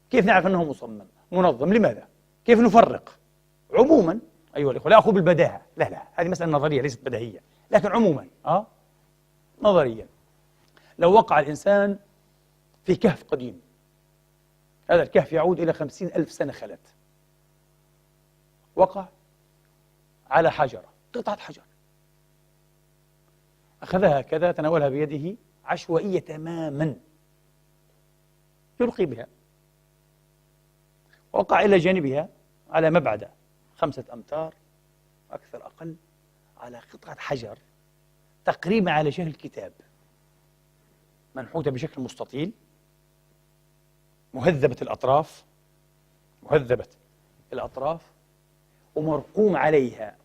كيف نعرف أنه مصمم منظم؟ لماذا؟ كيف نفرق؟ عموما أيها الإخوة، لا أخوض بالبداهة، لا لا، هذه مسألة نظرية ليست بديهية، لكن عموما نظريا لو وقع الإنسان في كهف قديم، هذا الكهف يعود إلى 50,000 سنة خلت، وقع على حجرة، قطعة حجر، أخذها كذا، تناولها بيده عشوائية تماما، يلقي بها، وقع إلى جانبها على مبعد 5 أمتار أكثر أقل، على قطعة حجر تقريبا على شكل كتاب، منحوتة بشكل مستطيل، مهذبة الأطراف، مهذبة الأطراف، ومرقوم عليها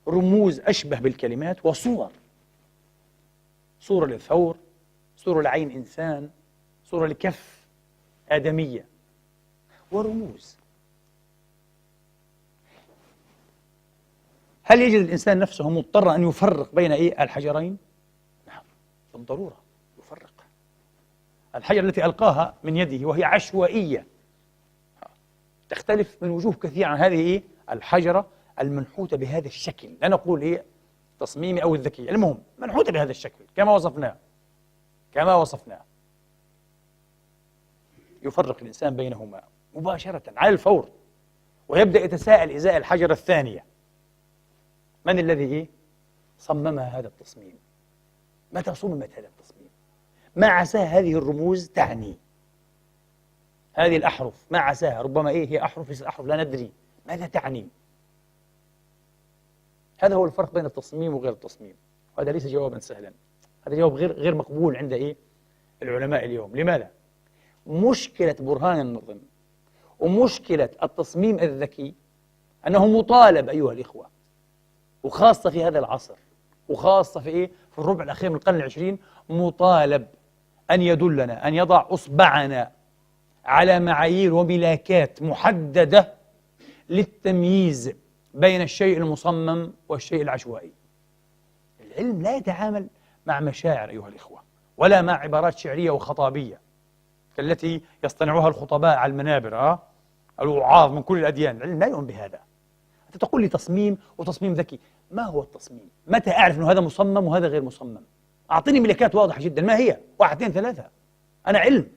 رموز أشبه بالكلمات وصور، صورة للثور، صورة لعين إنسان، صورة لكف آدمية، ورموز. هل يجد الإنسان نفسه مضطرا أن يفرق بين إيه الحجرين؟ نعم، بالضرورة يفرق. الحجر التي ألقاها من يده وهي عشوائية تختلف من وجوه كثيرة عن هذه إيه؟ الحجرة المنحوتة بهذا الشكل، لا نقول إيه التصميمي أو الذكي، المهم منحوتة بهذا الشكل كما وصفناه، كما وصفناه. يفرق الإنسان بينهما مباشرة على الفور، ويبدأ يتساءل إزاء الحجرة الثانية، من الذي إيه؟ صمم هذا التصميم؟ متى صممت هذا التصميم؟ ما عساها هذه الرموز تعني؟ هذه الأحرف ما عساها؟ ربما إيه هي أحرف ليست أحرف، لا ندري ماذا تعني. هذا هو الفرق بين التصميم وغير التصميم، وهذا ليس جوابا سهلا، هذا جواب غير مقبول عند إيه العلماء اليوم. لماذا؟ مشكلة برهان النظم ومشكلة التصميم الذكي أنه مطالب أيها الإخوة، وخاصة في هذا العصر، وخاصة في إيه؟ في الربع الأخير من القرن العشرين، مطالب أن يدلنا، أن يضع أصبعنا على معايير وملاكات محددة للتمييز بين الشيء المصمم والشيء العشوائي. العلم لا يتعامل مع مشاعر أيها الإخوة، ولا مع عبارات شعرية وخطابية التي يصطنعها الخطباء على المنابر، الوعاظ من كل الأديان. العلم لا يؤمن بهذا. أنت تقول لي تصميم وتصميم ذكي، ما هو التصميم؟ متى أعرف أنه هذا مصمم وهذا غير مصمم؟ أعطيني ملكات واضحة جدا، ما هي؟ 1 2 3. أنا علم،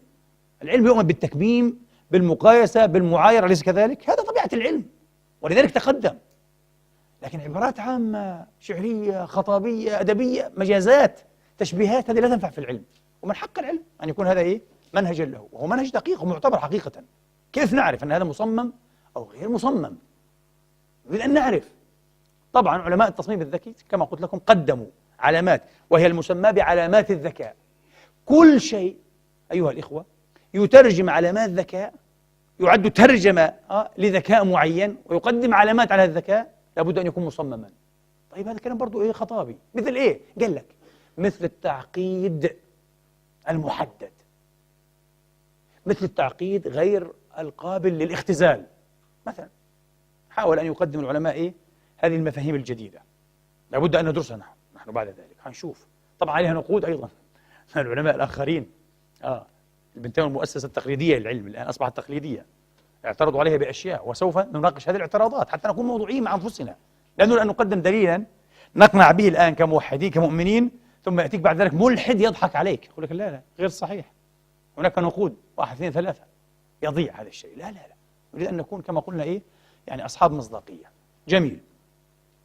العلم يؤمن بالتكميم، بالمقايسة، بالمعايرة، أليس كذلك؟ هذا طبيعة العلم، ولذلك تقدم. لكن عبارات عامة شعرية خطابية أدبية مجازات تشبيهات، هذه لا تنفع في العلم. ومن حق العلم أن يكون هذا إيه؟ منهجا له، وهو منهج دقيق ومعتبر حقيقة. كيف نعرف أن هذا مصمم أو غير مصمم؟ نريد أن نعرف. طبعا علماء التصميم الذكي كما قلت لكم قدموا علامات، وهي المسمى بعلامات الذكاء. كل شيء أيها الإخوة يترجم علامات ذكاء، يعد ترجمة لذكاء معين ويقدم علامات على الذكاء، لابد أن يكون مصمما. طيب هذا الكلام برضو إيه خطابي. مثل إيه؟ قال لك مثل التعقيد المحدد، مثل التعقيد غير القابل للاختزال مثلا. حاول أن يقدم العلماء إيه؟ هذه المفاهيم الجديدة، لابد أن ندرسها نحن بعد ذلك هنشوف. طبعا عليها نقود أيضا العلماء الآخرين. البنتاغون المؤسسة التقليدية للعلم الآن أصبحت تقليدية، اعترضوا عليها بأشياء، وسوف نناقش هذه الاعتراضات حتى نكون موضوعيين مع أنفسنا. لا نريد أن نقدم دليلا نقنع به الآن كموحدين كمؤمنين، ثم يأتيك بعد ذلك ملحد يضحك عليك يقول لك لا لا غير صحيح، هناك نقود 1 2 3، يضيع هذا الشيء. لا لا لا، نريد أن نكون كما قلنا إيه يعني أصحاب مصداقية. جميل.